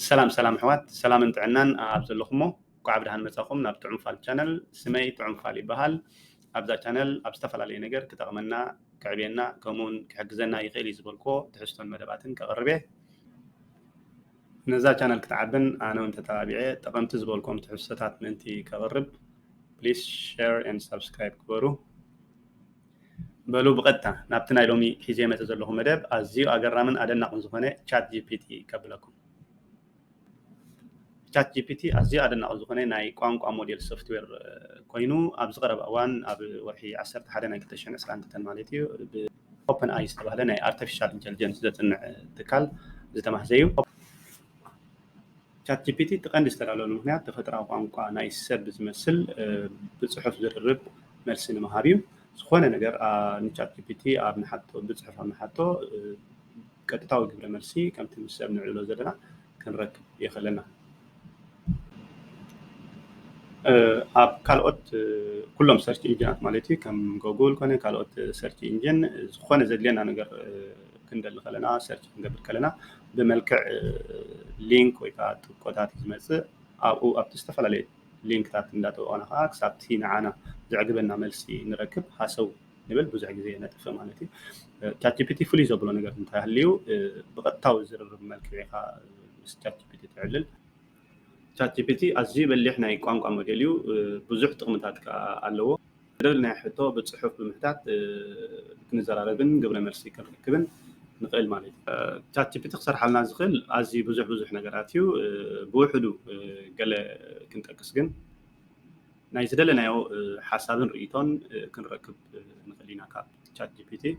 ሰላም ሰላም ኣሕዋት፣ ሰላምን ጥዕናን ኣብ ዘለኹሞ። እንኳዕ ብደሓን መጻኹም ናብ ጥዑም ፋል ቻነል። ስመይ ጥዑም ፋል ይበሃል። ኣብዛ ቻነል ኣብ ዝተፈላለየ ነገር ክጠቕመና፣ ከዕብየና፣ ከምኡውን ክሕግዘና ይኽእል እዩ ዝበልክዎ ትሕዝቶን መደባትን ከቕርብ እየ። ነዛ ቻነል ክትዓብን ኣነ እውን ተተባቢዐ ጠቐምቲ ዝበልክዎም ትሕዝቶታት ምእንቲ ከቕርብ፣ please share and subscribe ግበሩ። በሉ ብቐጥታ ናብቲ ናይ ሎሚ ሒዘ መጸ ዘለኹ መደብ ኣዝዩ ኣገራምን ኣደናቕን ዝኾነ ቻት ጂ ፒ ቲ ከብለኩም። ቻት ጂ ፒ ቲ ኣዝዩ ኣደናቒ ዝኾነ ናይ ቋንቋ ሞዴል ሶፍትዌር ኮይኑ ኣብዚ ቀረባ እዋን ኣብ ወርሒ ዓሰርተ ሓደ ናይ ክልተ ሽሕን ዕስራን ክልተን ማለት እዩ ብ ኦፕን ኣይ ዝተባህለ ናይ ኣርቲፊሻል ኢንቴሊጀንስ ዘጽንዕ ትካል ዝተማህዘ እዩ። ቻት ጂ ፒ ቲ እቲ ቀንዲ ዝተዳለወሉ ምክንያት ተፈጥራዊ ቋንቋ ናይ ሰብ ዝመስል ብፅሑፍ ዝርርብ መልሲ ንምሃብ እዩ። ዝኾነ ነገር ንቻት ጂ ፒ ቲ ኣብ ንሓቶ ብፅሑፍ ኣብ ንሓቶ ቀጥታዊ ግብረ መልሲ ከምቲ ምስ ሰብ ንዕልሎ ዘለና ክንረክብ የኽእለና። ኣብ ካልኦት ኩሎም ሰርች ኢንጂናት ማለት እዩ ከም ጎጉል ኮነ ካልኦት ሰርች ኢንጂን ዝኾነ ዘድልየና ነገር ክንደሊ ከለና ሰርች ክንገብር ከለና ብመልክዕ ሊንክ ወይ ከዓ ጥብቆታት እዩ ዝመፅእ። ኣብኡ ኣብቲ ዝተፈላለየ ሊንክታት እንዳጠወቕና ከዓ ክሳብቲ ንዓና ዘዕግበና መልሲ ንረክብ ሃሰው ንብል ብዙሕ ግዜ ነጥፍእ ማለት እዩ። ቻት ጂ ፒ ቲ ፍሉይ ዘብሎ ነገር እንታይ ሃልዩ ብቐጥታዊ ዝርርብ መልክዕ ኢኻ ምስ ቻት ጂ ፒ ቲ ተዕልል። ቻት ጂ ፒ ቲ ኣዝዩ በሊሕ ናይ ቋንቋ ሞዴል እዩ። ብዙሕ ጥቕምታት ከዓ ኣለዎ። ዝደለናዮ ሕቶ ብፅሑፍ ብምሕታት ክንዘራረብን ግብረ መልሲ ክንረክብን ንኽእል ማለት እዩ። ቻት ጂ ፒ ቲ ክሰርሓልና ዝኽእል ኣዝዩ ብዙሕ ብዙሕ ነገራት እዩ። ብውሕዱ ገለ ክንጠቅስ ግን ናይ ዝደለናዮ ሓሳብን ርእይቶን ክንረክብ ንኽእል ኢና ካብ ቻት ጂ ፒ ቲ።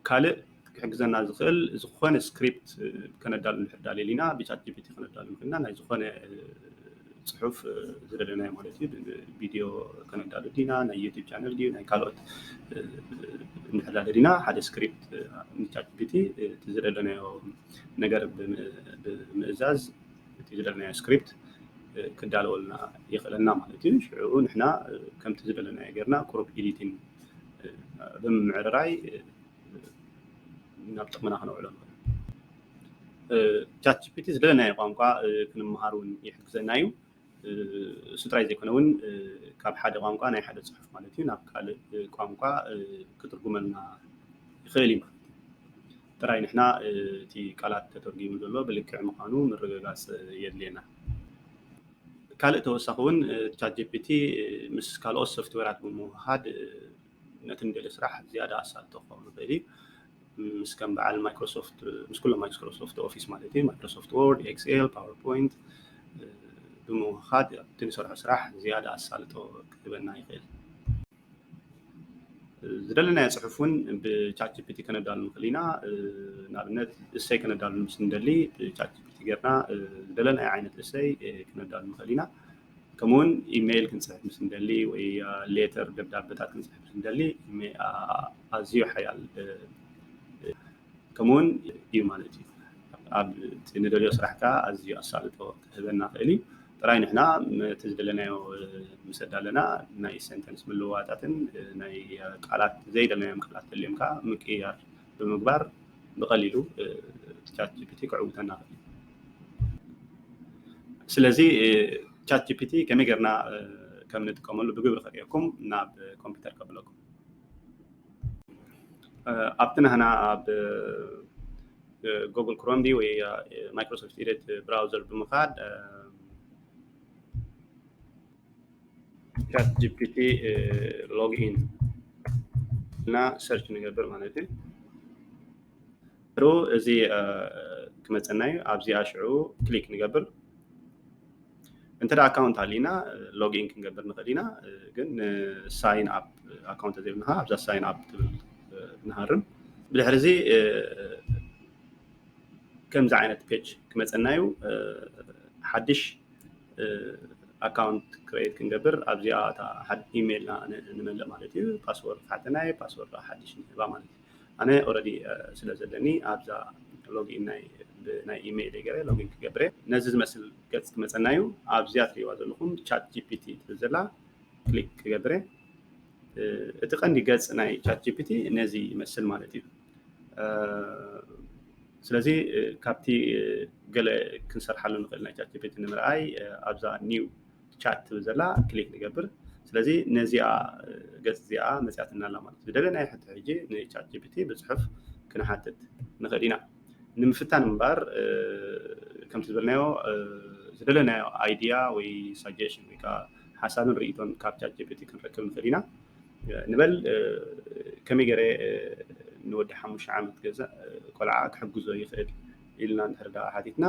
ካልእ ክሕግዘና ዝኽእል ዝኾነ ስክሪፕት ከነዳሉ እንድሕር ዳልየል ኢና ብቻት ጂ ፒ ቲ ከነዳሉ ንኽእልና ናይ ዝኾነ ፅሑፍ ዝደለናዮ ማለት እዩ። ቪድዮ ከነዳሉ ዲና ናይ ዩቲብ ቻነል ድዩ ናይ ካልኦት እንድሕር ዳለ ዲና ሓደ ስክሪፕት ንቻት ጂ ፒ ቲ እቲ ዝደለናዮ ነገር ብምእዛዝ እቲ ዝደለናዮ ስክሪፕት ክዳለወልና ይኽእለና ማለት እዩ። ሽዑ ንሕና ከምቲ ዝደለናዮ ጌርና ቁሩብ ኤዲቲን ብምምዕርራይ ናብ ጥቕምና ከነውዕሎ ንኽእል። ቻት ጂ ፒ ቲ ዝደለናዮ ቋንቋ ክንመሃር እውን ይሕግዘና እዩ። እሱ ጥራይ ዘይኮነ እውን ካብ ሓደ ቋንቋ ናይ ሓደ ፅሑፍ ማለት እዩ ናብ ካልእ ቋንቋ ክትርጉመልና ይኽእል እዩ ማለት እዩ። ጥራይ ንሕና እቲ ቃላት ተተርጉሙ ዘሎ ብልክዕ ምዃኑ ምርግጋፅ የድልየና። ካልእ ተወሳኺ እውን ቻት ጂ ፒ ቲ ምስ ካልኦት ሶፍትዌራት ብምውህሃድ ነቲ ንደልዮ ስራሕ ዝያዳ ኣሳልጦ ክኸውን ይኽእል እዩ። ምስ ከም በዓል ማይክሮሶፍት ምስ ኩሎም ማይክሮሶፍት ኦፊስ ማለት እዩ ማይክሮሶፍት ወርድ፣ ኤክስኤል፣ ፓወርፖይንት ብምውህሃድ ኣብቲ ንሰርሖ ስራሕ ዝያዳ ኣሳልጦ ክህበና ይኽእል። ዝደለናዮ ፅሑፍ እውን ብቻት ጂ ፒ ቲ ከነዳሉ ንኽእል ኢና። ንኣብነት እሰይ ከነዳሉ ምስ እንደሊ ብቻት ጂ ፒ ቲ ጌርና ዝደለናዮ ዓይነት እሰይ ከነዳሉ ንኽእል ኢና። ከምኡውን ኢሜይል ክንፅሕፍ ምስ እንደሊ ወይ ሌተር ደብዳበታት ክንፅሕፍ ምስ እንደሊ ኣዝዩ ሓያል ከምኡውን እዩ ማለት እዩ። ኣብ ንደልዮ ስራሕ ከዓ ኣዝዩ ኣሳልጦ ክህበና ክእል እዩ። ጥራይ ንሕና እቲ ዝደለናዮ ምስ ኣዳለና ናይ ሰንተንስ ምልውዋጣትን ናይ ቃላት ዘይደለናዮም ቃላት ተልዮም ከዓ ምቅያር ብምግባር ብቐሊሉ ቻት ጂ ፒ ቲ ክዕውተና ክእል። ስለዚ ቻት ጂ ፒ ቲ ከመይ ጌርና ከም ንጥቀመሉ ብግብሪ ከርእየኩም ናብ ኮምፒውተር ከብለኩም። ኣብቲ ናህና ኣብ ጉግል ክሮም ድዩ ወይ ማይክሮሶፍት ኤዲት ብራውዘር ብምኻድ ቻት ጂ ፒ ቲ ሎግ ኢን እና ሰርች ንገብር ማለት እዩ። ሩ እዚ ክመፀና እዩ። ኣብዚኣ ሽዑ ክሊክ ንገብር። እንተ ኣካውንት ኣሊና ሎግ ኢን ክንገብር ንኽእል ኢና፣ ግን ሳይን ኣፕ ኣካውንት ዘይብልና ኣብዛ ሳይን ኣፕ ትብል ንሃርም። ብድሕሪ እዚ ከምዚ ዓይነት ፔጅ ክመፀና እዩ። ሓድሽ ኣካውንት ክሬት ክንገብር ኣብዚኣ እታ ኢሜይልና ንመልእ ማለት እዩ። ፓስወርድ ክሓተና እዩ። ፓስወርድ ሓድሽ ንህባ ማለት እዩ። ኣነ ኦረዲ ስለ ዘለኒ ኣብዛ ሎጊን ናይ ኢሜይል ገረ ሎጊን ክገብረ ነዚ ዝመስል ገፅ ክመፀና እዩ። ኣብዚኣ ትሪእዋ ዘለኹም ቻት ጂ ፒ ቲ ትብል ዘላ ክሊክ ክገብረ። እቲ ቀንዲ ገፅ ናይ ቻት ጂ ፒ ቲ ነዚ ይመስል ማለት እዩ። ስለዚ ካብቲ ገለ ክንሰርሓሉ ንኽእል ናይ ቻት ጂ ፒ ቲ ንምርኣይ ኣብዛ ኒው ቻት ትብል ዘላ ክሊክ ንገብር። ስለዚ ነዚኣ ገጽ እዚኣ መጽያትና ኣላ ማለት እዩ። ዝደለናዮ ሕቶ ሕጂ ንቻት ጂ ፒ ቲ ብጽሑፍ ክንሓትት ንኽእል ኢና። ንምፍታን እምበር ከምቲ ዝበልናዮ ዝደለናዮ ኣይድያ ወይ ሳጀሽን ወይ ከዓ ሓሳብን ርእይቶን ካብ ቻት ጂ ፒ ቲ ክንረክብ ንኽእል ኢና። ንበል ከመይ ገይረ ንወዲ ሓሙሽተ ዓመት ገዛ ቆልዓ ክሕግዞ ይኽእል ኢልና እንድሕር ዳ ሓቲትና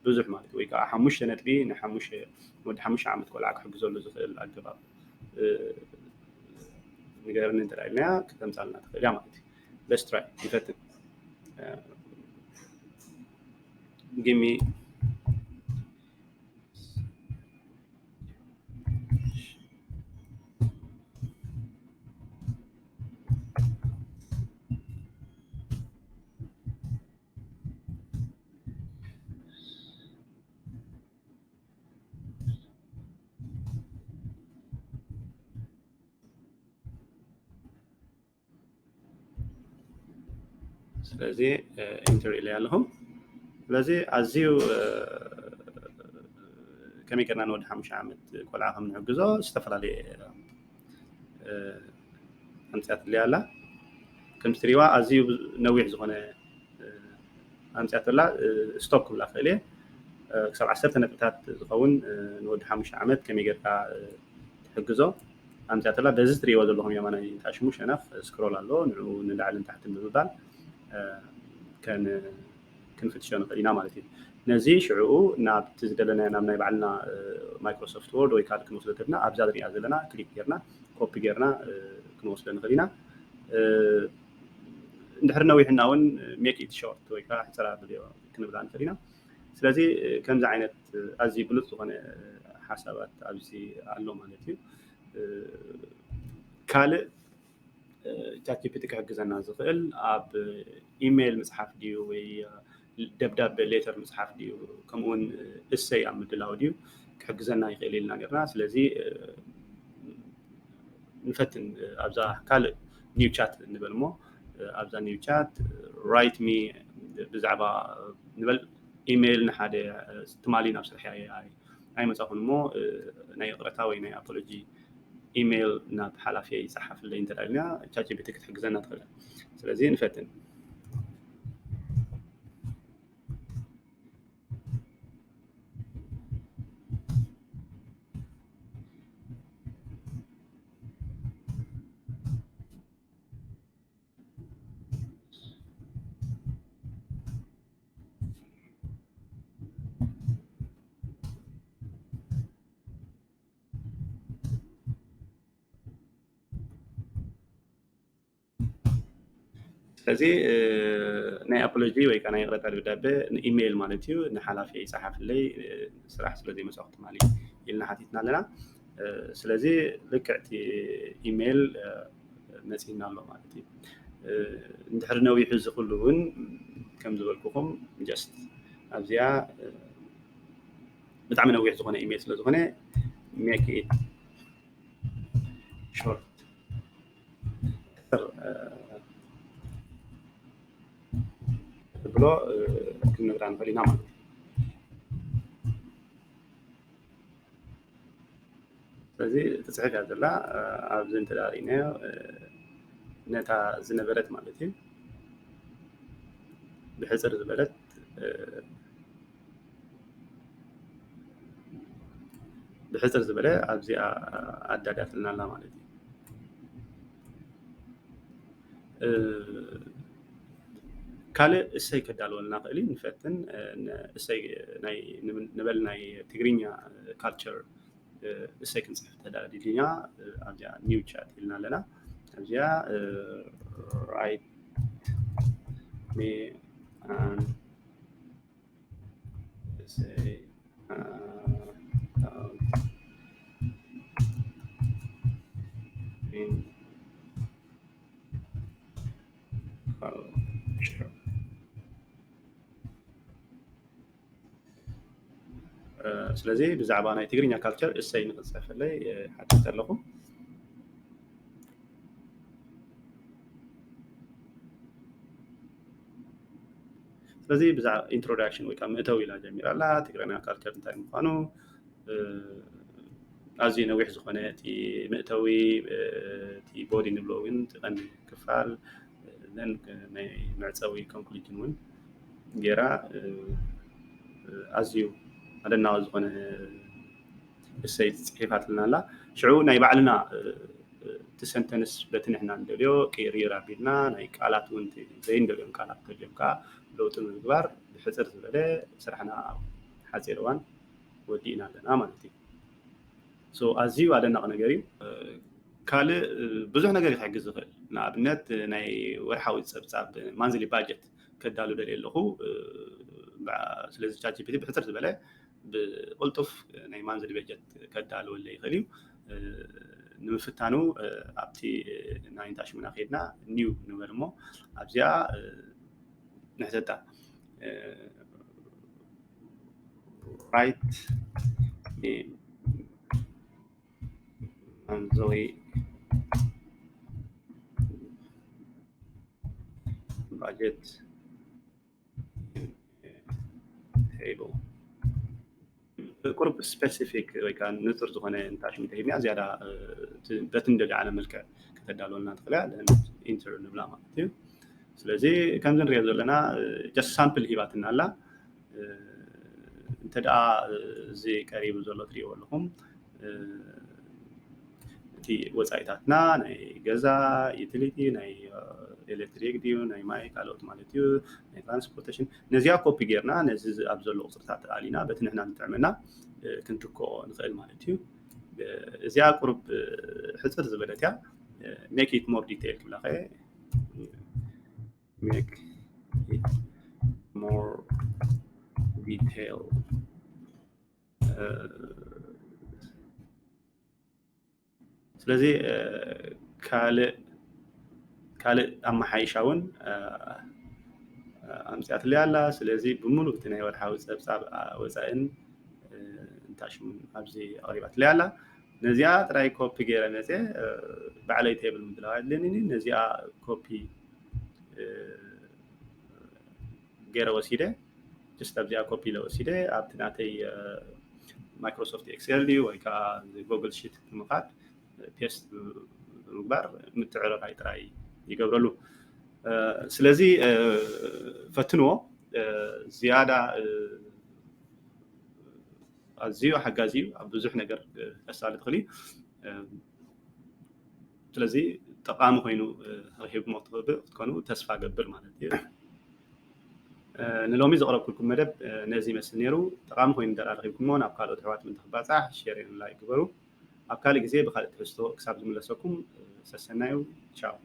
ብዙሕ ማለት ወይ ከዓ ሓሙሽተ ነጥቢ ንሓሙሽተ ወዲ ሓሙሽተ ዓመት ቆልዓ ክሕግዘሉ ዝኽእል ኣገባብ ንገርኒ እንተ ኢልናያ ክተምፃልና ትኽእል እያ ማለት እዩ። Let's try ንፈትን give me ስለዚ ኢንተር ኢለ ኣለኹ። ስለዚ ኣዝዩ ከመይ ጌርና ንወዲ ሓሙሽተ ዓመት ቆልዓ ከም ንሕግዞ ዝተፈላለየ ኣምፅያ ትድልያ ኣላ። ከምቲ ትሪእዋ ኣዝዩ ነዊሕ ዝኾነ ኣምፅያ ተላ ስቶፕ ክብላ ክእል እየ። ክሳብ ዓሰርተ ነጥብታት ዝኸውን ንወዲ ሓሙሽተ ዓመት ከመይ ጌርካ ትሕግዞ ኣምፅያ ተላ። በዚ ትሪእዎ ዘለኹም የማናይ ታሽሙ ሸነኽ ስክሮል ኣሎ። ንዕኡ ንላዕልን ታሕትን ብምባል ክንፍትሾ ንኽእል ኢና ማለት እዩ። ነዚ ሽዕኡ ናብቲ ዝደለናዮ ናብ ናይ ባዕልና ማይክሮሶፍት ወርድ ወይ ካልእ ክንወስዶ ተድና ኣብዛ ንሪኣ ዘለና ክሊክ ጌርና ኮፒ ጌርና ክንወስዶ ንኽእል ኢና። እንድሕር ነዊሕና እውን ሜክ ኢት ሾርት ወይ ከዓ ሕፅር ኣብልዮ ክንብላ ንኽእል ኢና። ስለዚ ከምዚ ዓይነት ኣዝዩ ብሉፅ ዝኾነ ሓሳባት ኣብዚ ኣሎ ማለት እዩ። ካልእ ቻት ጂ ፒ ቲ ክሕግዘና ዝኽእል ኣብ ኢሜይል ምፅሓፍ ድዩ ወይ ደብዳቤ ሌተር ምፅሓፍ ድዩ ከምኡውን እሰይ ኣብ ምድላው ድዩ ክሕግዘና ይኽእል ኢልና ጌርና። ስለዚ ንፈትን ኣብዛ ካልእ ኒው ቻት ንበል እሞ ኣብዛ ኒው ቻት ራይት ሚ ብዛዕባ ንበል ኢሜይል ንሓደ ትማሊ ናብ ስርሐይ ኣይመፃኹን እሞ ናይ ይቕረታ ወይ ናይ ኣፖሎጂ ኢሜይል ናብ ሓላፍየ ይፀሓፍለይ እንተ ኢልና ቻት ጂ ፒ ቲ ክትሕግዘና ትኽእል። ስለዚ ንፈትን ስለዚ ናይ ኣፖሎጂ ወይ ከዓ ናይ ይቕረታ ደብዳቤ ንኢሜይል ማለት እዩ ንሓላፊ ይፀሓፍለይ ስራሕ ስለ ዘይመፃኹ ትማሊ ኢልና ሓቲትና ኣለና። ስለዚ ልክዕቲ ኢሜይል መፂና ኣሎ ማለት እዩ። እንድሕር ነዊሑ እዚ ኩሉ እውን ከም ዝበልኩኹም ጀስት ኣብዚኣ ብጣዕሚ ነዊሕ ዝኾነ ኢሜይል ስለ ዝኾነ ሜክ ኢት ሾርት ብሎ ክንነግራ ንኽእል ኢና ማለት እዩ። ስለዚ ትፅሕፍ እያ ዘላ ኣብዚ እንተዳሪእናዮ ነታ ዝነበረት ማለት እዩ ብሕፅር ዝበለት ብሕፅር ዝበለ ኣብዚኣ ኣዳልያትልና ኣላ ማለት እዩ። ካልእ እሰይ ከዳልወልና ክእል ንፈትን እሰይ ንበል ናይ ትግርኛ ካልቸር እሰይ ክንፅሕፍ ተዳሊልና ኣብዚኣ ኒው ቻት ኢልና ኣለና ኣብዚኣ right me and say uh, um, in culture ስለዚ ብዛዕባ ናይ ትግርኛ ካልቸር እሰይ ንክፅሕፈለይ ሓቲተ ኣለኹ። ስለዚ ብዛዕባ introduction ወይ ከዓ መእተዊ ኢላ ጀሚራ ኣላ። ትግረና ካልቸር እንታይ ምዃኑ ኣዝዩ ነዊሕ ዝኾነ እቲ መእተዊ፣ እቲ ቦዲ ንብሎ እውን እቲ ቀንዲ ክፋል፣ ናይ መዕፀዊ ኮንክሉጅን እውን ገይራ ኣዝዩ ኣደናቂ ዝኾነ እሰይ ፅሒፋትልና ኣላ። ሽዑ ናይ ባዕልና እቲ ሰንተንስ በቲ ንሕና እንደልዮ ቅይርይር ኣቢልና ናይ ቃላት እውን ዘይንደልዮም ቃላት ተልዮም ከዓ ለውጢ ምግባር ብሕፅር ዝበለ ስራሕና ኣብ ሓፂር እዋን ወዲእና ኣለና ማለት እዩ። ኣዝዩ ኣደናቂ ነገር እዩ። ካልእ ብዙሕ ነገር እዩ ክሕግዝ ዝኽእል። ንኣብነት ናይ ወርሓዊ ፀብፃብ ማንዝሊ ባጀት ከዳሉ ደልየ ኣለኹ። ስለዚ ቻት ጂፒቲ ብሕፅር ዝበለ ብቕልጡፍ ናይ ማንዝሊ በጀት ከዳልወለ ይኽእል እዩ። ንምፍታኑ ኣብቲ ናይ እንታሽሙና ከድና ኒው ንበል እሞ ኣብዚኣ ንሕተታ ራይት ዞይ ባጀት ቴብል ቁሩብ ስፔሲፊክ ወይ ከዓ ንፁር ዝኾነ እንታሽሙ ተሂብና ዝያዳ በቲ እንደልዓለ መልክዕ ከተዳልወልና ትኽእል ኢንተር ንብላ ማለት እዩ። ስለዚ ከምዚ ንሪኦ ዘለና ጀስት ሳምፕል ሂባትና ኣላ። እንተ ደኣ እዚ ቀሪቡ ዘሎ ትሪእዎ ኣለኹም እቲ ወፃኢታትና ናይ ገዛ ዩቲሊቲ ናይ ኤሌክትሪክ ድዩ ናይ ማይ ካልኦት ማለት እዩ ናይ ትራንስፖርቴሽን ነዚኣ ኮፒ ጌርና ነዚ ኣብ ዘሎ ቁፅርታት ኣሊና በቲ ንሕና ዝጥዕመና ክንትክኦ ንኽእል ማለት እዩ። እዚኣ ቁሩብ ሕፅር ዝበለት እያ። Make it more detail ክብላ ከ make it more detail ስለዚ ካልእ ካልእ ኣመሓይሻ እውን ኣምፅኣትለይ ኣላ። ስለዚ ብምሉእ እቲ ናይ ወርሓዊ ፀብፃብ ወፃእን እንታይ ሽሙ ኣብዚ ኣቕሪባትለይ ኣላ። ነዚኣ ጥራይ ኮፒ ገይረ መፅየ ባዕለይ ቴብል ምድላው ኣድልየኒ ነዚኣ ኮፒ ገይረ ወሲደ ጀስት ኣብዚኣ ኮፒ ኢለ ወሲደ ኣብቲ ናተይ ማይክሮሶፍት ኤክሴል ድዩ ወይ ከዓ ጉግል ሺት ብምኻድ ፔስት ብምግባር ምትዕርራይ ጥራይ ይገብረሉ። ስለዚ ፈትንዎ ዝያዳ ኣዝዩ ሓጋዚ እዩ ኣብ ብዙሕ ነገር ከሳሊ ትኽእል እዩ። ስለዚ ጠቃሚ ኮይኑ ረኪብሞ ክትኮኑ ተስፋ ገብር ማለት እዩ። ንሎሚ ዘቕረብኩልኩም መደብ ነዚ ይመስል ነይሩ። ጠቃሚ ኮይኑ እንተ ረኪብኩሞ ናብ ካልኦት ኣሕዋት ምእንቲ ክባፃሕ ሼር ን ላይክ ግበሩ። ኣብ ካልእ ግዜ ብካልእ ትሕዝቶ ክሳብ ዝምለሰኩም ሰሰናዩ ቻው።